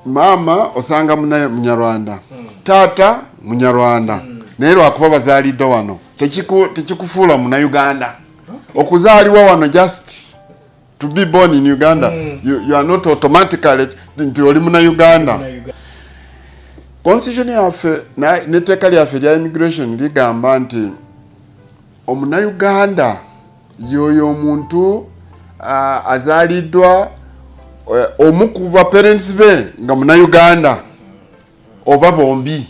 Maama osanga Munyarwanda, taata Munyarwanda, naye lwakuba bazaaliddwa wano tekikufuula Munauganda. Okuzaalibwa wano, just to be born in Uganda, you are not automatically nti oli Munauganda. Uganda. Constitution yaffe n'etteeka lyaffe erya immigration ligamba nti Omunauganda yoyo omuntu azaaliddwa omu ku ba parents be nga Munauganda oba bombi,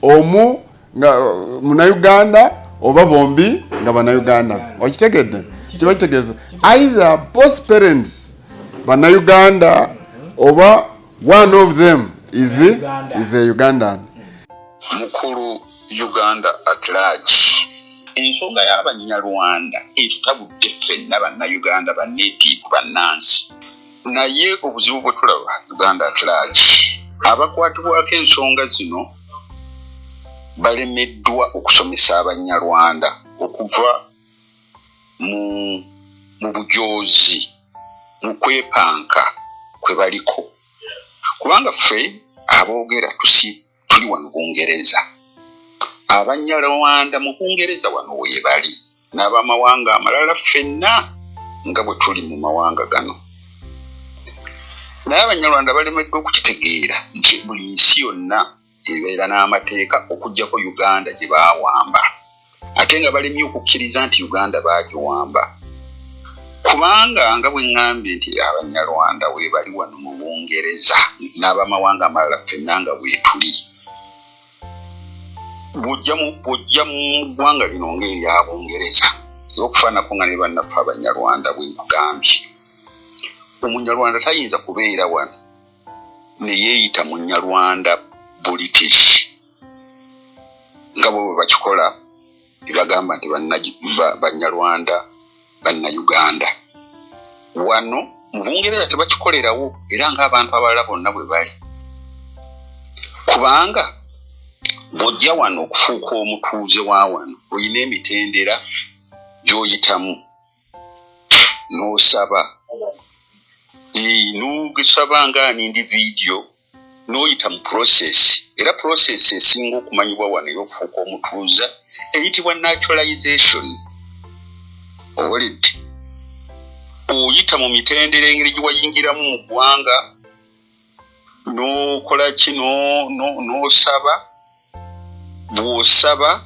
omu nga Munauganda oba bombi nga Banauganda. Okitegedde? Kiba kitegeeza either both parents Banauganda oba one of them is, Uganda. is a Ugandan. Mukulu Uganda at large, ensonga y'Abanyarwanda etutabudde ffenna Bannayuganda, bannative, bannansi. Naye obuzibu bwe tulaba Uganda at large, abakwatibwako ensonga zino balemeddwa okusomesa Abanyarwanda okuva mu bujoozi, mu kwepanka kwe baliko, kubanga ffe aboogera tusi tuli wano Bungereza. Abanyarwanda mu Bungereza wano weebali n'abamawanga amalala, ffenna nga bwe tuli mu mawanga gano. Naye Abanyarwanda balemeddwa okukitegeera nti buli nsi yonna ebeera n'amateeka okuggyako Uganda gye baawamba, ate nga balemye okukkiriza nti Uganda baagiwamba, kubanga nga bwe ŋŋambye nti Abanyarwanda weebali wano mu Bungereza n'abamawanga amalala, ffenna nga bwetuli. Bw'ojja mu ggwanga lino ng'erya Bungereza, okufaanako nga ne bannaffe Abanyarwanda bwe nkugambye, Omunyarwanda tayinza kubeera wano ne yeeyita Munyarwanda British nga bwe bakikola ne bagamba nti Banyarwanda Bannayuganda. Wano mu Bungereza tebakikolerawo, era ng'abantu abalala bonna bwe bali, kubanga bw'ojja wano okufuuka omutuuze wa wano, olina emitendera gy'oyitamu n'osaba, n'osaba nga an individual, n'oyita mu process. Era process esinga okumanyibwa wano ey'okufuuka omutuuze eyitibwa naturalization. Owulidde? Oyita mu mitendera engeri gye wayingiramu mu ggwanga, n'okola ki, n'osaba. Bw'osaba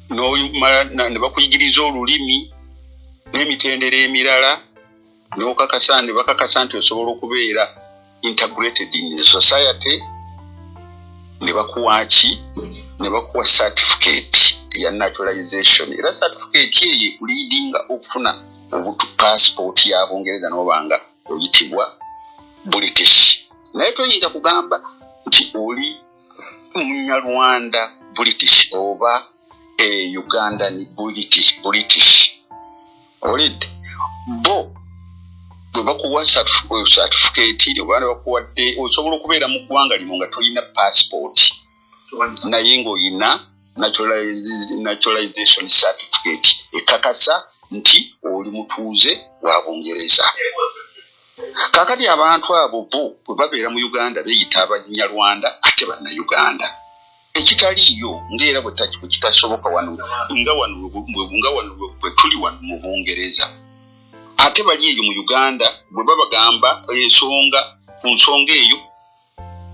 n'omala ne bakuyigiriza olulimi n'emitendera emirala, n'okakasa, ne bakakasa nti osobola okubeera integrated in the society, ne bakuwa ki, ne bakuwa certificate eya naturalization. Era certificate eyo ekuleadinga okufuna obutu passport ya Bungereza, n'obanga oyitibwa British. Naye toyinza kugamba nti oli Munyarwanda British oba Ugandan British. Olidde? Bo bwe bakuwa certificate oba ne bakuwadde, osobola okubeera mu ggwanga lino nga tolina passport, naye ng'olina naturalization certificate ekakasa nti oli mutuuze wa Bungereza. Kaakati abantu abo bo bwe babeera mu Uganda beeyita Abanyarwanda ate Bannayuganda, ekitaliiyo, ngaera bwe kitasoboka wano, nga wano bwe tuli wano mu Bungereza. Ate bali eyo mu Uganda bwe babagamba ensonga ku nsonga eyo,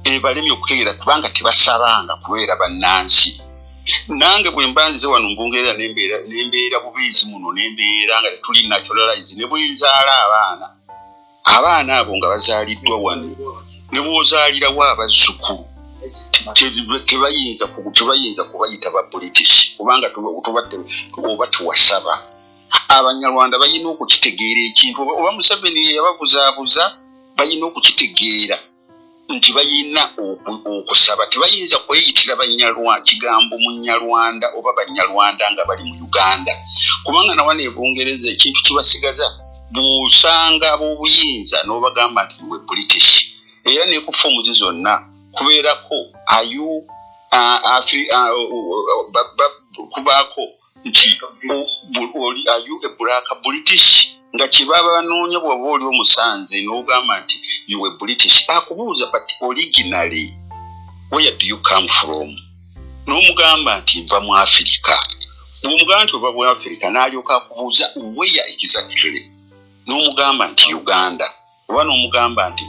ebalemye okutegeera, kubanga tebasabanga kubeera bannansi. Nange bwe mba nzize wano mu Bungereza nembeera bubiizi muno, nembeera nga tetuli naturalize, ne bwenzaala abaana, abaana abo nga bazaaliddwa wano, ne bw'ozaalirawo abazzukulu, tebayinza kubayita ba British, kubanga oba tuwasaba. Abanyarwanda balina okukitegeera ekintu, oba Museveni yababuzaabuza, balina okukitegeera nti balina okusaba. Tebayinza kweyitira banyarwa kigambo Munyarwanda oba Banyarwanda nga bali mu Uganda, kubanga nawano e Bungereza ekintu kibasigaza, bw'osanga ab'obuyinza n'obagamba nti we British, era ne ku forms zonna kubeerako ayu kubaako. Nti oli, are you a black British? Nga kyebaba banoonya, bw'oba oli omusanze n'ogamba nti you a British, akubuuza, "But originally where do you come from?" N'omugamba nti nva mu Afirika. Bw'omugamba nti ova mu Afirika, n'alyoka akubuuza, "Where exactly?" N'omugamba nti Uganda, oba n'omugamba nti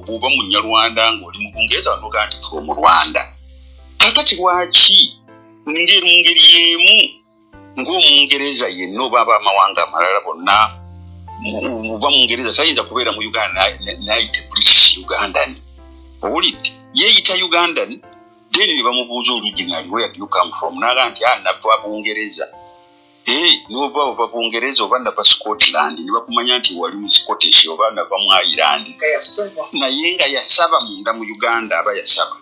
oba Munyarwanda ng'oli mu Bungereza, n'ogamba nti from Rwanda. Kakati lwaki mu ngeri y'emu ng'Omungereza yenna oba abamawanga amalala bonna, oba Mungereza tayinza kubeera mu Uganda nayita British Ugandan? Owulidde, yeeyita Ugandan, then ne bamubuuza, "Originally where do you come from?" Naga nti, "Ah, nava Bungereza." Nova ova Bungereza oba nava Scotland, ne bakumanya nti wali mu Scottish, oba nava mu Ireland, naye nga yasaba munda mu Uganda, aba yasaba.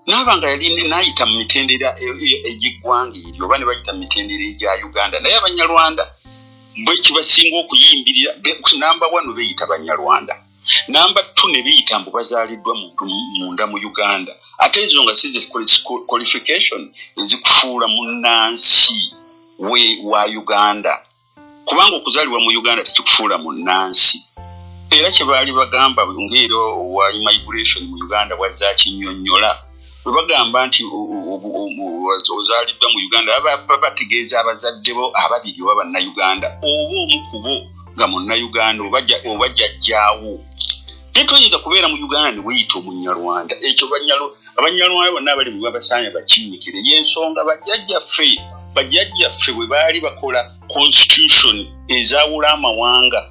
Naaba nga yali nayita mu mitendera egy'eggwanga eryo, oba ne bayita mu mitendera egya Uganda. Naye Abanyarwanda bwe kibasinga okuyimbirira, number one beeyita Banyarwanda, number two ne beeyita mbu bazaaliddwa munda mu Uganda, ate ezo nga si ze qualification ezikufuula munnansi we wa Uganda, kubanga okuzaalibwa mu Uganda tekikufuula munnansi. Era kye baali bagamba ngaera owa immigration mu Uganda bwazaakinnyonnyola, bwe bagamba nti ozaaliddwa mu Uganda, baba bategeeza abazadde bo ababiri oba Bannayuganda, oba omu ku bo nga Munnayuganda, oba jjajjaawo. Naye toyinza kubeera mu Uganda ne weeyita Omunyarwanda. Ekyo Abanyarwanda bonna abali mu basaanya bakinnyikire. Yensonga bajjajjaffe bwe baali bakola constitution ezaawula amawanga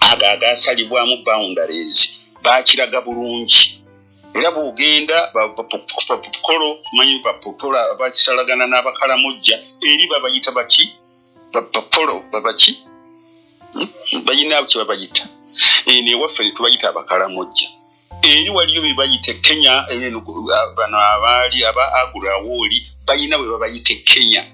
ago agasalibwamu boundaries, baakiraga bulungi. Era bw'ogenda Bapokolo, manyi Bapokolo bakisalagana n'Abakalamojja, eri babayita baki? Bapopolo babaki? Bayina kye babayita. Eno ewaffe ne tubayita Abakalamojja, eri waliyo bye bayita e Kenya. Eno bano abaali aba Agurawooli bayina bwe babayita e Kenya,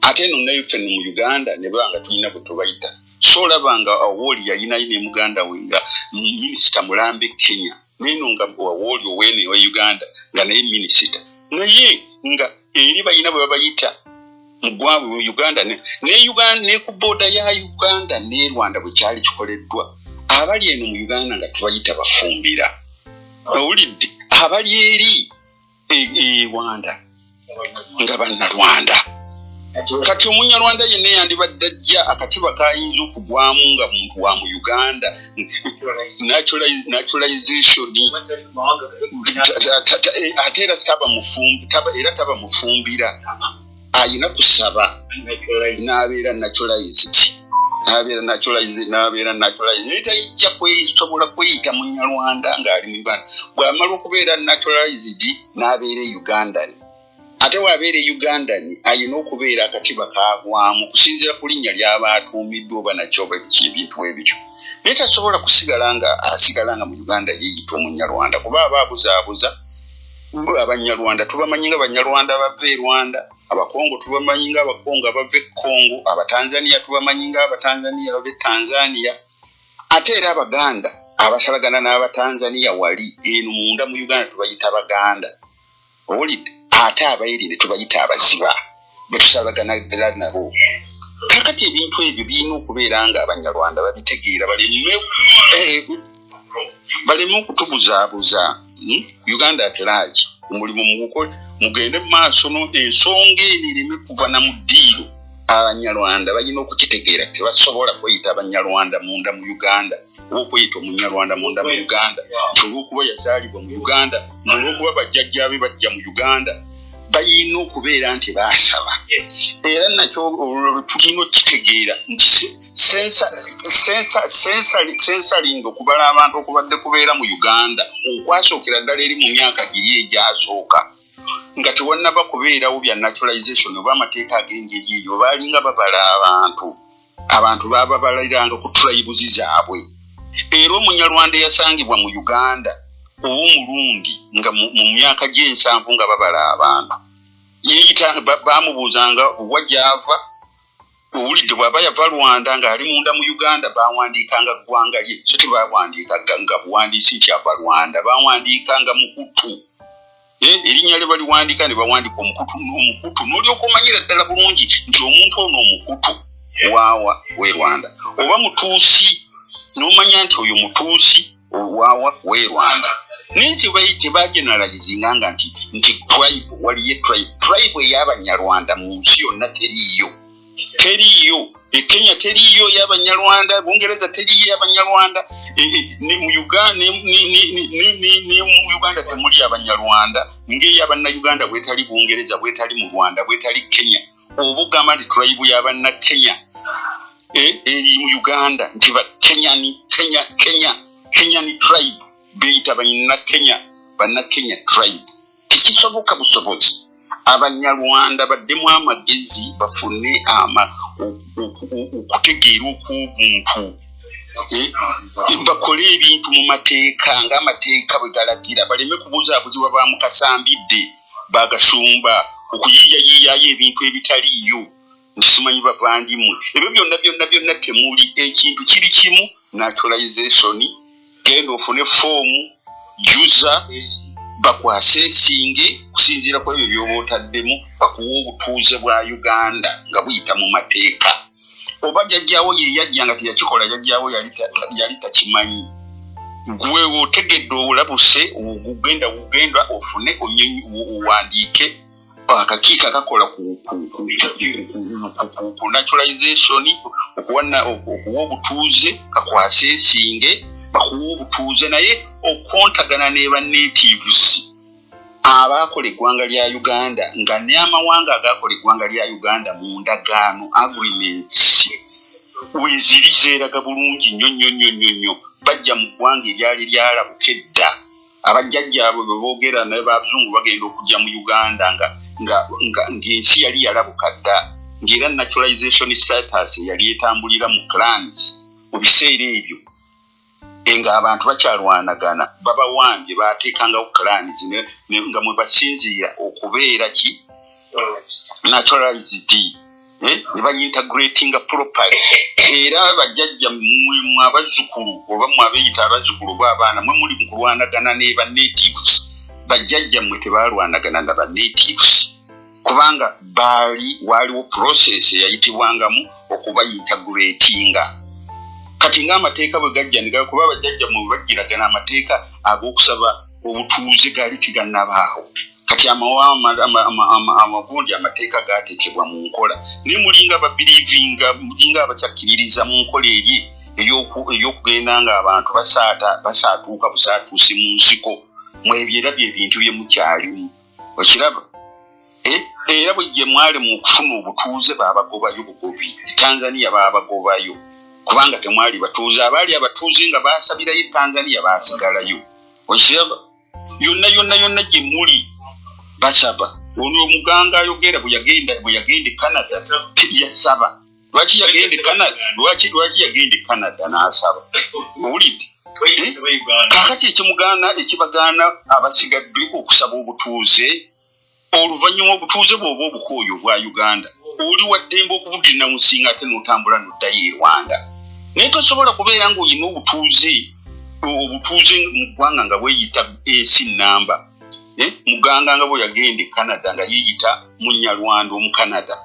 ate eno naye ffe mu Uganda ne baba nga tulina bwe tubayita. So olaba nga Awooli yalinayo ne muganda we nga minisita mulambe e Kenya, neno nga Awooli oweeno ewa Uganda nga naye minisita, naye nga eri bayina bwe babayita mu ggwabwe mu Uganda. Ne Uganda ne ku border ya Uganda ne Rwanda bwe kyali kikoleddwa, abali eno mu Uganda nga tubayita Bafumbira, owulidde, abali eri e Rwanda nga Bannarwanda. Kati Omunyarwanda yenna yandibadde ajja akatiba kayinza okugwamu nga muntu wa mu Uganda, naturalization, ate era saba mufumbi, era taba Mufumbira, ayina kusaba n'abeera naturalized, n'abeera naturalized, naye tayijja kwesobola kweyita Munyarwanda ng'ali mu Uganda. Bw'amala okubeera naturalized n'abeera e Ugandan, ate bw'abeera e Ugandan ayina okubeera akatiba kagwamu kusinziira ku linnya ly'aba atuumiddwa oba nakyo oba biki, ebintu ebityo, naye tasobola kusigala nga asigala nga mu Uganda yeeyita Omunyarwanda, kuba aba abuzaabuza. Abanyarwanda tubamanyi nga Banyarwanda abava e Rwanda, Abakongo tubamanyi nga Abakongo abava e Kongo, Abatanzania tubamanyi nga Abatanzania abava e Tanzania, ate era Abaganda abasalagana n'Abatanzania wali eno munda mu Uganda tubayita Baganda, owulidde, ate Abairi ne tubayita Abaziba betusalagana ddala nabo. Kakati ebintu ebyo birina okubeera nga Abanyarwanda babitegeera, baleme okutubuzaabuza. Uganda at large, omulimu mugukole, mugende mu maaso. No ensonga eno ereme kuva na mu ddiiro. Abanyarwanda balina okukitegeera, tebasobola kweyita Abanyarwanda munda mu Uganda oba okweyita Omunyarwanda munda mu Uganda nti olwokuba yazaalibwa mu Uganda, olwokuba bajjajjabe bajja mu Uganda. Balina okubeera nti baasaba. Era nakyo tulina okukitegeera nti censuring, okubala abantu okubadde kubeera mu Uganda okwasookera ddala eri mu myaka giri egyasooka nga tewannaba kubeerawo bya naturalization oba amateeka ag'engeri eyo, baalinga babala abantu, abantu bababaliranga ku tribes zaabwe. Era Omunyarwanda eyasangibwa mu Uganda oba Omulundi nga mu myaka gy'ensanvu nga babala abantu, yeeyita, bamubuuzanga wa gy'ava, owulidde. Bw'aba yava Rwanda ng'ali munda mu Uganda, bawandiikanga ggwanga lye, so tebawandiika nga buwandiisi nti ava Rwanda, bawandiikanga Muhutu. Erinnya lye baliwandika ne bawandika omukutu n'omukutu, n'olyoka omanyira ddala bulungi nti omuntu ono omukutu waawa we Rwanda, oba mutuusi n'omanya nti oyo mutuusi waawa we Rwanda. Naye tebageneralizinga nga nti tribe, waliyo tribe ey'Abanyarwanda mu nsi yonna teriiyo, teriiyo. E Kenya teriiyo y'Abanyarwanda, Bungereza teriiyo y'Abanyarwanda, ne mu Uganda, ne mu Uganda temuli Abanyarwanda ng'ey'Abannayuganda bwetali Bungereza, bwetali mu Rwanda, bwetali Kenya. Oba ogamba nti tribe y'Abannakenya eri mu Uganda, nti ba Kenyani, Kenya, Kenya, Kenyani tribe, beyita Bannakenya, Bannakenya tribe, tekisoboka busobozi. Abanyarwanda baddemu amagezi, bafune okutegeera okw'obuntu, bakole ebintu mu mateeka ng'amateeka bwe galagira, baleme kubuzaabuzibwa ba mukasambidde bagashumba okuyiiyayiiyayo ebintu ebitaliiyo nti simanyi bavandimwe. Ebyo byonna byonna byonna temuli. Ekintu kiri kimu, naturalization. Genda ofune foomu, juza, bakwase esinge kusinziira ku ebyo by'oba otaddemu, bakuwa obutuuze bwa Uganda nga buyita mu mateeka. Oba jjajjaawo ye yajja nga teyakikola, jjajjaawo yali takimanyi, gwe otegedde, olabuse, ogenda ugenda ofune owandiike. Akakiiko akakola ku naturalization, okuwa obutuuze, kakwase esinge, bakuwa obutuuze. Naye okontagana ne ba natives abaakola eggwanga lya Uganda, nga n'amawanga agakola eggwanga lya Uganda mu ndagaano, agreements weziri, zeeraga bulungi nnyo nnyo nnyo nnyo nnyo. Bajja mu ggwanga eryali lyalabuka edda. Abajjajjaabwe bwe boogera naye bazungu bagenda okujja mu Uganda nga ng'ensi yali yalabuka dda, ng'era naturalization status yali etambulira mu clans. Mu biseera ebyo ng'abantu bakyalwanagana, babawambye, bateekangawo clans nga mwe basinziira okubeera ki naturalized, ne bayintegratinga properly. Era bajjajja mmwe, mwe abazzukulu, oba mwe abeeyita abazzukulu oba abaana, mwe muli mu kulwanagana ne ba natives. Bajjajja mmwe tebalwanagana na ba natives, kubanga baali waaliwo process eyayitibwangamu okubayintegratinga. Kati ng'amateeka bwe gajja ne kuba bajjajja mmwe bwe bajjiragana, amateeka ag'okusaba obutuuze gaali tegannabaawo. Kati amagundi amateeka gateekebwa mu nkola, naye mulinga babelievinga, mulinga abakyakkiririza mu nkola eri ey'okugenda ng'abantu basaatuuka busaatuusi mu nsiko. Mwebyo era bye bintu bye mukyalimu, okiraba? Era bwe gye mwali mu okufuna obutuuze, baabagobayo bugobi. Tanzania baabagobayo kubanga temwali batuuze. Abaali abatuuze nga baasabirayo e Tanzania baasigalayo, okiraba? Yonna yonna yonna gye muli basaba. Ono omuganga ayogera bwe yagenda e Canada yasaba. Lwaki yagenda e Canada? Lwaki yagenda e Canada n'asaba? Owulidde? Kaakati ekimugaana, ekibagaana abasigadde okusaba obutuuze, oluvannyuma obutuuze bw'oba obukooyo obwa Uganda, oli waddembe okubudinawunsinga ate n'otambula n'oddayo e Rwanda. Naye tosobola kubeera ng'olina obutuuze mu ggwanga nga bweyita ensi nnamba. Muganga nga bwe yagenda e Canada nga yeeyita Munyarwanda Omucanada,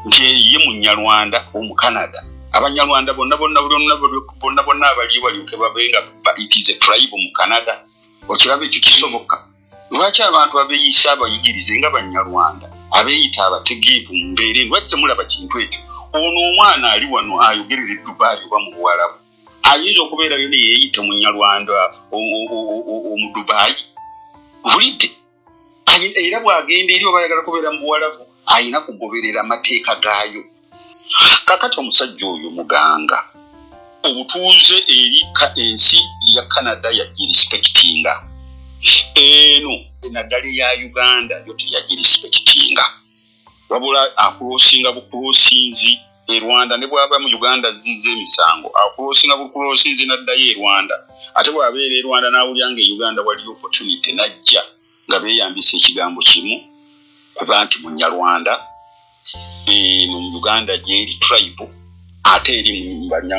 nti ye Munyarwanda Omucanada. Abanyarwanda bonna bonna bonna bonna bonna abali balyoke babe nga it is a tribe mu Canada, okiraba? Ekyo kisoboka? Lwaki abantu abeeyisa abayigirize nga Banyarwanda, abeeyita abategeevu mu mbeera eno, lwaki temulaba kintu ekyo? Ono omwana ali wano ayogerera e Dubayi oba mu Buwalabu ayinza okubeerayo ne yeeyita Munyarwanda Omudubayi, bulidde. Era bw'agenda eri oba ayagala kubeera mu Buwalabu, ayina kugoberera amateeka gaayo. Kakati omusajja oyo muganga obutuuze eri ensi ya Canada yagirespectinga, eno naddala eya Uganda yo teyagirespectinga, wabula acrossinga bucrossinzi e Rwanda. Ne bwaba mu Uganda azizza emisango, acrossinga bucrossinzi n'addayo e Rwanda. Ate bw'abeera e Rwanda n'awulira nga e Uganda waliyo opportunity, n'ajja nga beeyambisa ekigambo kimu, kuba nti Munyarwanda. Eno mu Uganda gyeri tribe, ate eri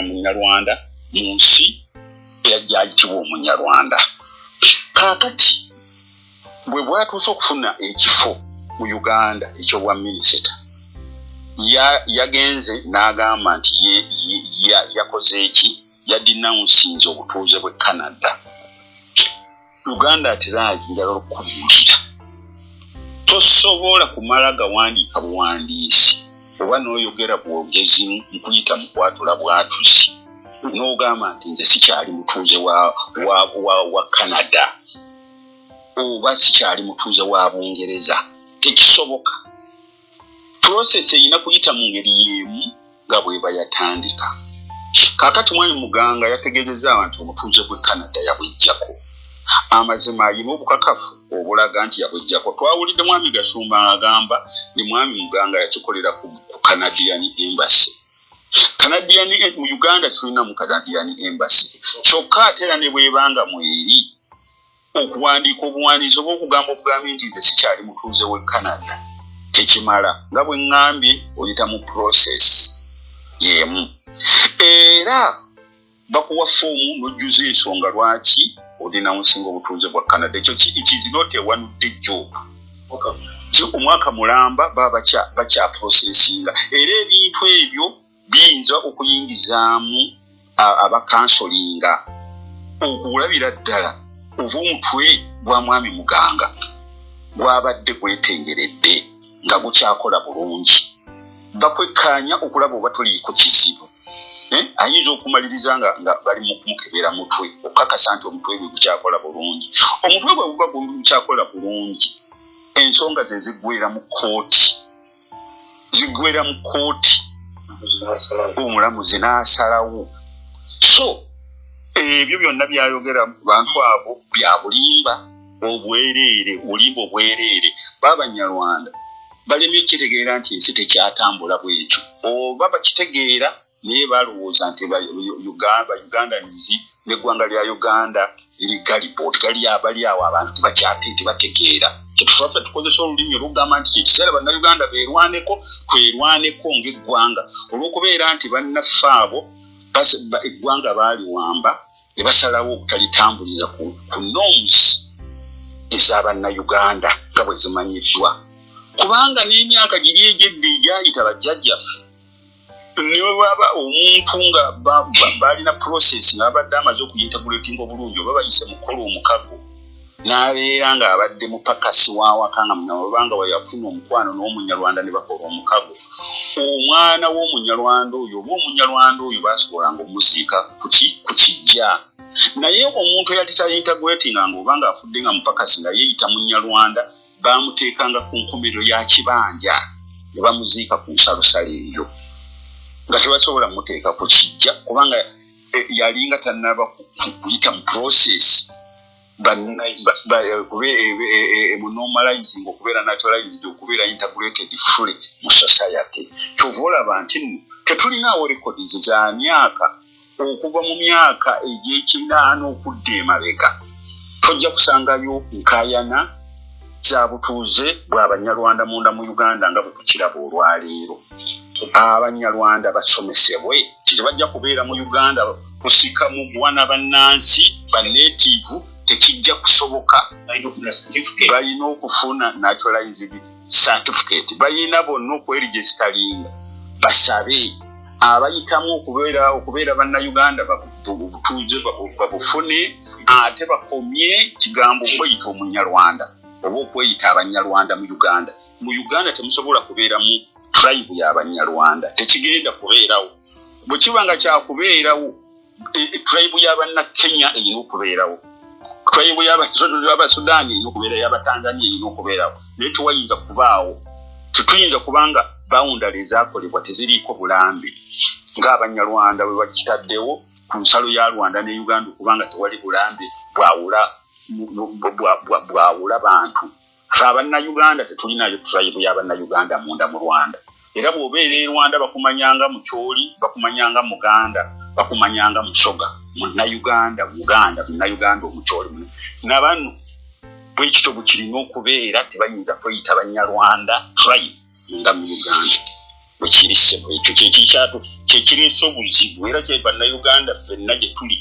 Munyarwanda mu nsi eyajja ayitibwa Omunyarwanda. Kaakati Bwe bwatuuse okufuna ekifo mu Uganda eky'obwa minisita, yagenze n'agamba nti yakoze eki, yadenouncinze obutuuze bw'e Canada. Uganda at large, njagala okukubuulira, tosobola kumala gawandiika buwandiisi oba n'oyogera bwogezi nkuyita mu kwatula bwatuzi n'ogamba nti nze sikyali mutuuze wa Canada oba sikyali mutuuze wa Bungereza. Tekisoboka. Process erina kuyita mu ngeri y'emu nga bweba yatandika. Kaakati Mwami Muganga yategeezezza abantu obutuuze bw'e Canada yabweggyako. Amazima, ayina obukakafu obulaga nti yabweggyako? Twawulidde Mwami Gashumba agamba ni Mwami Muganga yakikolera ku Canadian Embassy. Canadian, mu Uganda tulina mu Canadian Embassy. Kyokka ate era ne bwebanga mweri, okuwandiika obuwandiisi oba okugamba obugambi nti nze sikyali mutuuze w'e Canada tekimala. Nga bwe ŋŋambye, oyita mu process y'emu era bakuwa foomu n'ojjuza ensonga lwaki odenouncinga obutuuze bwa Canada. Ekyo it is not a one day job. Omwaka mulamba baba bakyaprocessinga, era ebintu ebyo biyinza okuyingizaamu abakansolinga okulabira ddala oba omutwe gwa Mwami Muganga gwabadde gwetengeredde nga gukyakola bulungi. Bakwekkaanya okulaba oba tuli ku kizibu. Ayinza okumaliriza nga bali mu kumukebera mutwe okukakasa nti omutwe gwe gukyakola bulungi. Omutwe gwe guba gukyakola bulungi, ensonga ze ziggwera mu kkooti, ziggwera mu kkooti, omulamuzi n'asalawo. So ebyo byonna byayogera bantu abo bya bulimba obwereere, obulimba obwereere. Babanyarwanda balemye okitegeera nti ensi tekyatambula bwetyo, oba bakitegeera naye balowooza nti Ugandans n'eggwanga lya Uganda liri gullible, gali abali awo abantu tebakyate tebategeera. Kyetufa ffe tukozesa olulimi olugamba nti kyekiseera Bannayuganda beerwaneko, twerwaneko ng'eggwanga, olw'okubeera nti bannaffe abo eggwanga baaliwamba ne basalawo obutalitambuliza ku norms ez'Abannayuganda nga bwe zimanyiddwa, kubanga n'emyaka giri egyedda egyayita bajjajjaffe, ne bwaba omuntu nga balina process nga babadde amaze okuyintegratinga obulungi oba bayise mu kukola omukago, n'abeera ng'abadde mupakasi w'awaka nga obanga weyafuna omukwano n'Omunyarwanda ne bakola omukago, omwana w'Omunyarwanda oyo oba Omunyarwanda oyo basobolanga omuziika ku kijja. Naye omuntu eyali tayintegratinga nga oba ng'afudde nga mupakasi nga yeeyita Munyarwanda, bamuteekanga ku nkomerero ya kibanja ne bamuziika ku nsalosalo eyo nga tebasobola muteeka ku kijja, kubanga yalinga tannaba kuyita mu process normalizing, okubeera naturalized, okubeera integrated fully mu society. Kyova olaba nti nno tetulinaawo records za myaka okuva mu myaka egy'ekinaana okudda emabega. Tojja kusangayo nkaayana za butuuze bw'Abanyarwanda munda mu Uganda nga bwe tukiraba olwaleero. Abanyarwanda basomesebwe tebajja kubeera mu Uganda kusika mugwana bannansi ba native, tekijja kusoboka. Balina okufuna naturalized certificate, balina bonna okweregisteringa, basabe abayitamu okubeera Bannayuganda obutuuze babufune, ate bakomye kigambo okweyita Omunyarwanda oba okweyita Abanyarwanda mu Uganda. Mu Uganda temusobola kubeeramu tribe y'Abanyarwanda, tekigenda kubeerawo. Bwe kiba nga kyakubeerawo, tribe y'Abannakenya erina okubeerawo, tribe y'Abasudaani erina okubeerawo, y'Abatanzania erina okubeerawo, naye tewayinza kubaawo, tetuyinza, kubanga boundary ezakolebwa teziriiko bulambe ng'Abanyarwanda bwe bakitaddewo ku nsalo ya Rwanda ne Uganda, okubanga tewali bulambe bwawula bantu. Fe Abannayuganda tetulinayo tribe y'Abannayuganda munda mu Rwanda, era bw'obeera e Rwanda bakumanyanga Mukyoli, bakumanyanga Muganda, bakumanyanga Musoga, Munnayuganda Muganda, Munnayuganda Omukyoli. Nabano bwekityo bwekirina okubeera, tebayinza kweyita Banyarwanda tribe nga mu Uganda bwekiri. Ssebo, ekyo kyekireese obuzibu, era kye Bannayuganda ffenna gye tuli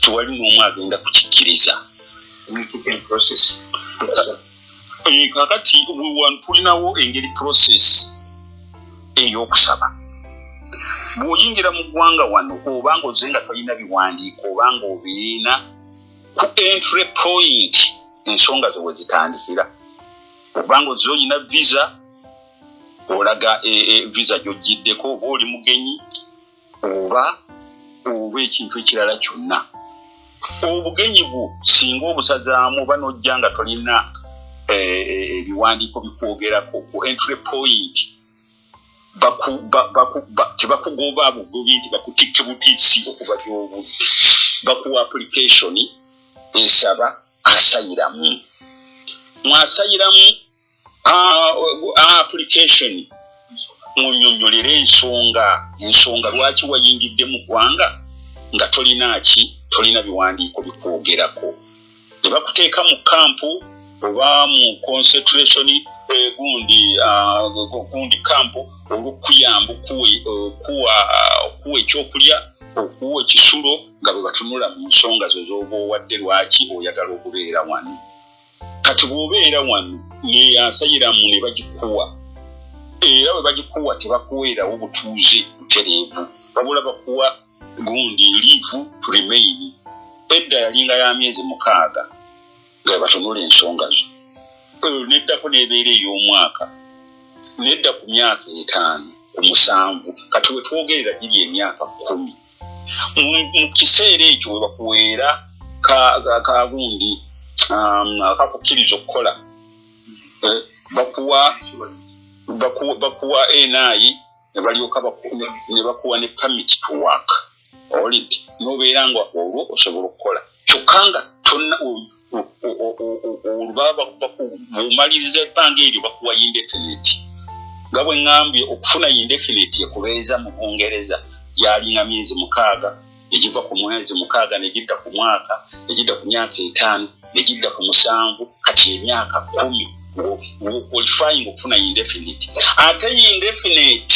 tewali n'omu agenda kukikkiriza. Kakati tulinawo engeri, process ey'okusaba. Bw'oyingira mu ggwanga wano, obanga ozze nga tolina biwandiiko obanga obirina, ku entry point ensonga zo we zitandikira. Obanga ozze olina visa, olaga visa gy'ojjiddeko, oba oli mugenyi oba ekintu ekirala kyonna. Obugenyi bwo singa obusazaamu oba n'ojja nga tolina ebiwandiiko bikwogerako, ku entry point tebakugoba bugobi nti bakutikke butiisi okuva gy'obudde. Bakuwa application esaba asylum. Mu asylum application munyonyolere ensonga lwaki wayingidde mu ggwanga nga tolina ki, tolina biwandiiko bikwogerako. Ne bakuteeka mu kampu oba mu concentration, gundi kampu, olwokuyamba okuwa ekyokulya, okuwa ekisulo, nga bwe batunula mu nsonga zo z'oba owadde lwaki oyagala okubeera wano. Kati bw'obeera wano ne asylum ne bagikuwa, era bwe bagikuwa tebakuweerawo butuuze butereevu, wabula bakuwa gundi leave to remain. Edda yalinga ya myezi 6 nga batunula ensonga zo, neddako nebeera ey'omwaka, nedda ku myaka 5, ku 7, kati we twogerera giri emyaka 10. Mu kiseera ekyo we bakuweera kagundi akakukkiriza okukola, bakuwa NI, ne balyoka ne bakuwa ne permit to work already, n'obeera nga olwo osobola okukola. Kyokka nga tonna bw'omaliriza ebbanga eryo, bakuwa indefinite. Nga bwe ŋŋambye, okufuna indefinite ekubeeza mu Bungereza gyalinga myezi 6, egiva ku mwezi 6 negidda ku mwaka, negidda ku myaka 5, negidda ku 7, kati emyaka 10 qualifying okufuna indefinite. Ate indefinite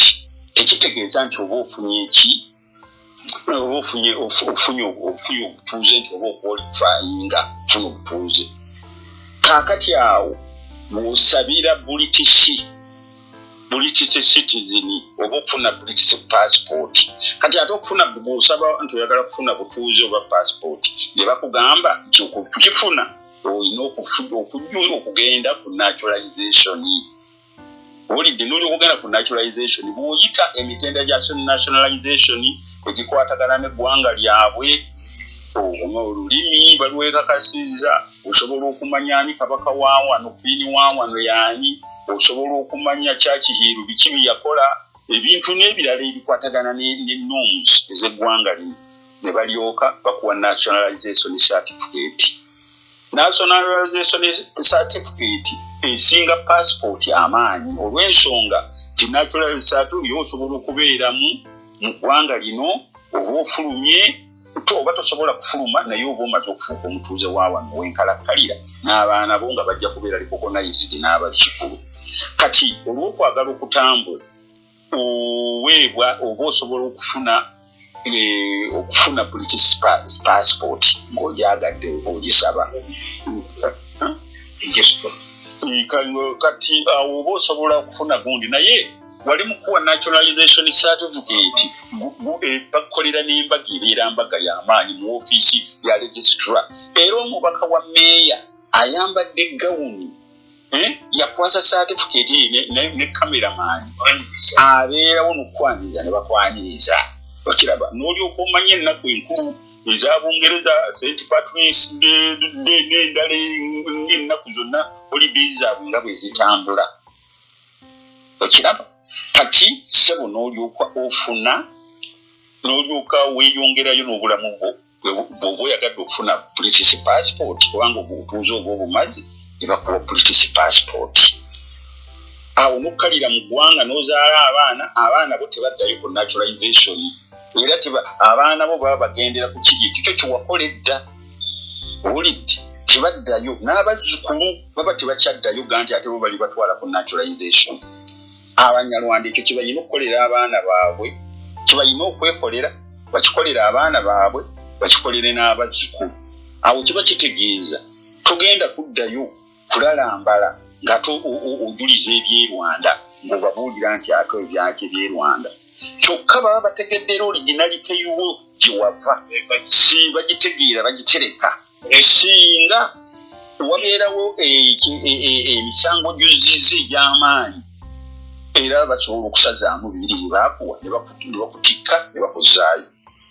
tekitegeeza nti oba ofunye eki, oba ofunye obutuuze, nti oba oqualifyinga ofuna obutuuze. Kaakati awo bw'osabira British citizen oba okufuna British passport. Kati ate okufuna, bw'osaba nti oyagala kufuna butuuze oba passport, ne bakugamba nti okukifuna olina okugenda ku naturalization. Owulidde? Noli okugenda ku naturalization, bw'oyita emitendera gya nationalization egikwatagana n'eggwanga lyabwe, olulimi balwekakasizza, osobola okumanya ani kabaka wa wano, queen wa wano yaani, osobola okumanya Churchill biki bye yakola, ebintu n'ebirala ebikwatagana ne norms ez'eggwanga lino, ne balyoka bakuwa naturalization certificate. Nationalization certificate esinga passport amaanyi, olw'ensonga nti naturalization yo osobola okubeeramu mu ggwanga lino, oba ofulumye oba tosobola kufuluma, naye oba omaze okufuuka omutuuze wa wano wenkalakkalira, n'abaana bo nga bajja kubeera recognized n'abazzukulu. Kati olw'okwagala okutambula, oweebwa oba osobola okufuna British passport ng'ogyagadde, ogisaba. Kati awo oba osobola okufuna gundi, naye wali mukuwa naturalization certificate, bakukolera n'embaga, ebeera mbaga y'amaanyi mu ofiisi ya registrar, era omubaka wa meeya ayambadde gawuni yakwasa certificate ne cameraman abeerawo nokwaniriza, ne bakwaniriza. Okiraba, n'olyoka omanya ennaku enkulu eza Bungereza, St Patrick's Day n'endala, ennaku zonna, holidays zaabwe nga bwe zitambula. Okiraba? Kati sebo n'olyoka ofuna, n'olyoka weeyongerayo n'obulamu bwo. Bw'oba oyagadde okufuna British passport, kubanga obutuuze oba obumazi, ne bakuwa British passport. Awo nokkalira mu ggwanga n'ozaala abaana. Abaana bo tebaddayo ku naturalization, era abaana bo baba bagendera ku kiri ekikyo kyewakola edda. Owulidde? Tebaddayo, n'abazzukulu baba tebakyaddayo ga nti ate bo bali batwala ku naturalization. Abanyarwanda ekyo kyebalina okukolera abaana baabwe, kyebalina okwekolera, bakikolera abaana baabwe, bakikolere n'abazzukulu. Awo kiba kitegeeza togenda kuddayo kulalambala. Ng'ate ojuliza eby'e Rwanda, ng'obabuulira nti ate ebyaki eby'e Rwanda, kyokka baba bategedde era originality yuwo gye wava, si bagitegeera, bagitereka. Singa wabeerawo emisango gyozizza egy'amaanyi, era basobola okusazaamu bibiri bye baakuwa ne bakutikka ne bakuzaayo.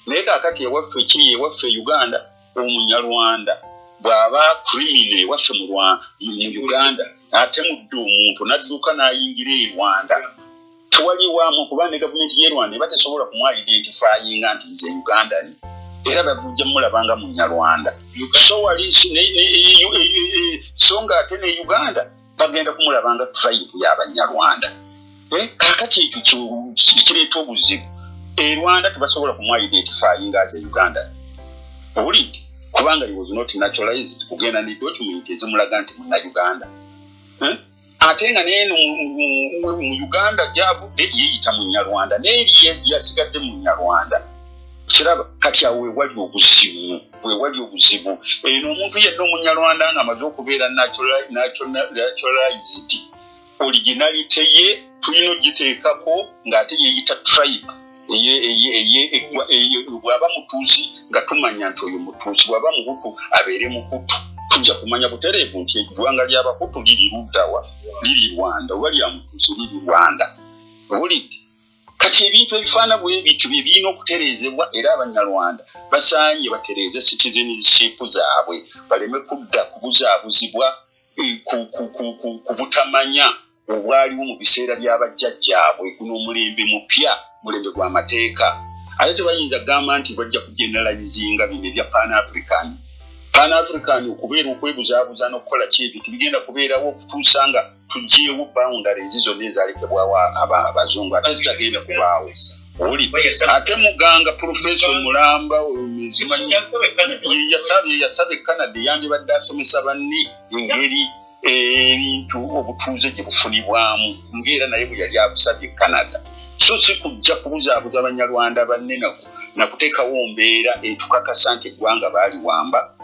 Naye kaakati ewaffe, ekiri ewaffe e Uganda, Omunyarwanda bw'aba criminal ewaffe mu Uganda, ate mudde omuntu n'adduka n'ayingira e Rwanda, tewaliwaamu, kuba ne gavumenti y'e Rwanda eba tesobola kumwidentifyinga nti nze Ugandan, era bajja mulabanga Munyarwanda. So wali so nga ate ne Uganda bagenda kumulabanga tribe y'Abanyarwanda. Kaakati ekyo kireeta obuzibu. E Rwanda tebasobola kumwidentifyinga as a Ugandan, owulidde? Kubanga he was not naturalized kugenda ne document ezimulaga nti Munnauganda. Ate nga neeno mu Uganda gyavudde yeeyita Munyarwanda, neeri yasigadde Munyarwanda. Kiraba kati awo wewali obuzibu, wewali obuzibu. Eno omuntu yenna Omunyarwanda nga amaze okubeera naturalized, originality ye tulina ogiteekako ng'ate yeeyita tribe. Bw'aba Mutuusi nga tumanya nti oyo Mutuusi, bw'aba Muhutu abeere Muhutu, tujja kumanya butereevu nti eggwanga ly'Abahutu liri luddawa? Liri Rwanda. Oba lya Mutuusi, liri Rwanda, owulidde? Kati ebintu ebifaana bwe bityo bye birina okutereezebwa, era Abanyarwanda basaanye batereeze citizenship zaabwe, baleme kudda kubuzaabuzibwa ku butamanya obwaliwo mu biseera by'abajjajjaabwe. Guno omulembe mupya, mulembe gw'amateeka, ate tebayinza kugamba nti bajja kugeneralizinga bino ebya Pan African. Pan African okubeera okwebuzaabuza n'okukola ki, ebyo tebigenda kubeerawo okutuusa nga tugyewo boundaries zonna ezalekebwawo abazungu, ate zitagenda kubaawo. Oli ate muganga professor mulamba yasabye Canada, yandibadde asomesa banne engeri ebintu obutuuze gye bufunibwamu, ngaera naye bwe yali abusabye Canada, so si kujja kubuzaabuza Banyarwanda banne nakuteekawo mbeera etukakasa nti eggwanga baaliwamba.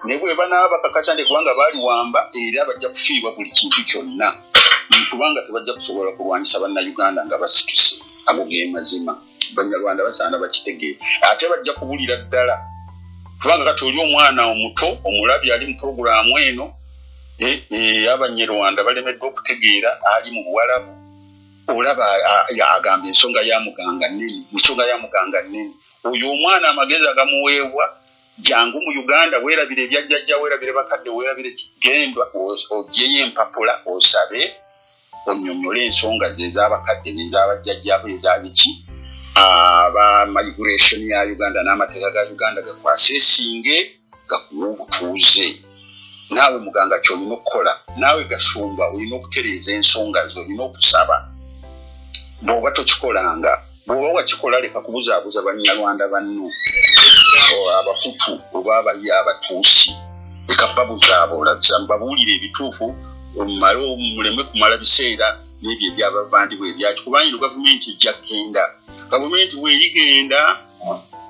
Ne bwe banaaba bakakasa nti eggwanga baaliwamba, era bajja kufiirwa buli kintu kyonna, kubanga tebajja kusobola kulwanyisa Bannayuganda nga basituse. Ago ge mazima, Banyarwanda basaana bakitegeere, ate bajja kubulira ddala, kubanga kati oli omwana omuto omulabi ali mu puroguraamu eno, Abanyarwanda balemeddwa okutegeera, ali mu Buwalabu, olaba agamba ensonga ya muganga nnene, ensonga ya muganga nnene. Oyo omwana amagezi agamuweebwa: jangu mu Uganda, weerabire ebyajjajja, weerabire bakadde, weerabire, genda ogyeyo empapula, osabe, onyonyole ensonga ze ez'abakadde, ez'abajjajjabo, ezabiki. Aba migration ya Uganda n'amateeka ga Uganda gakwasesinge, gakuwa obutuuze. Naawe muganga kyolina okukola, naawe gashumba olina okutereeza ensonga zo, olina okusaba. Bw'oba tokikolanga, bw'oba wakikola, leka kubuzaabuza Banyarwanda banno Abahutu oba Abatuusi, leka babuzaabulaza, babuulire ebituufu, omale muleme kumala biseera n'ebyo ebyabavandibwa ebyaki, kubanga ino gavumenti ejja kgenda. Gavumenti bwerigenda,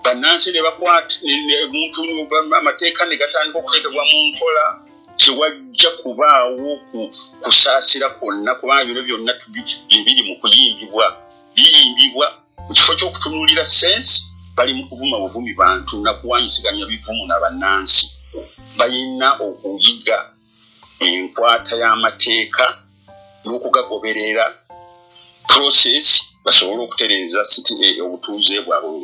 bannansi ne bakwata muntu, amateeka ne gatandika okuteekebwa mu nkola, tewajja kubaawo kusaasira kwonna, kubanga bino byonna ebiri mu kuyimbibwa biyimbibwa mu kifo ky'okutunuulira sense, bali mu kuvuma buvumi bantu nakuwanyisiganya bivumu na bannansi. Balina okuyiga enkwata y'amateeka n'okugagoberera process, basobole okutereeza obutuuze bwabwe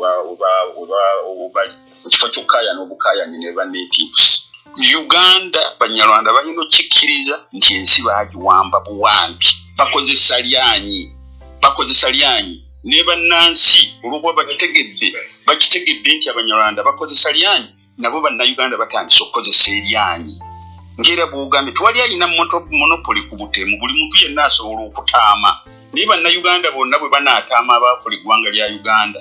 bali mu kifo ky'okukaayana obukaayanye ne ba natives. Uganda, Banyarwanda balina okkikkiriza nti ensi baagiwamba buwambi, bakozesa lyanyi, bakozesa lyanyi. Ne bannansi olwokuba bakitegedde nti Abanyarwanda bakozesa lyanyi, nabo Bannayuganda batandise okukozesa eryanyi. Ngaera bwogambye, tewali alina monopoly ku butemu, buli muntu yenna asobola okutaama. Naye Bannayuganda bonna bwe banaataama abaakola eggwanga lya Uganda,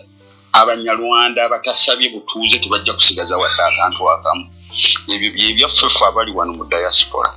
Abanyarwanda abatasabye butuuze tebajja kusigaza wadde akantu akamu. Ebyo byebyaffe ffe abali wano mu diaspora.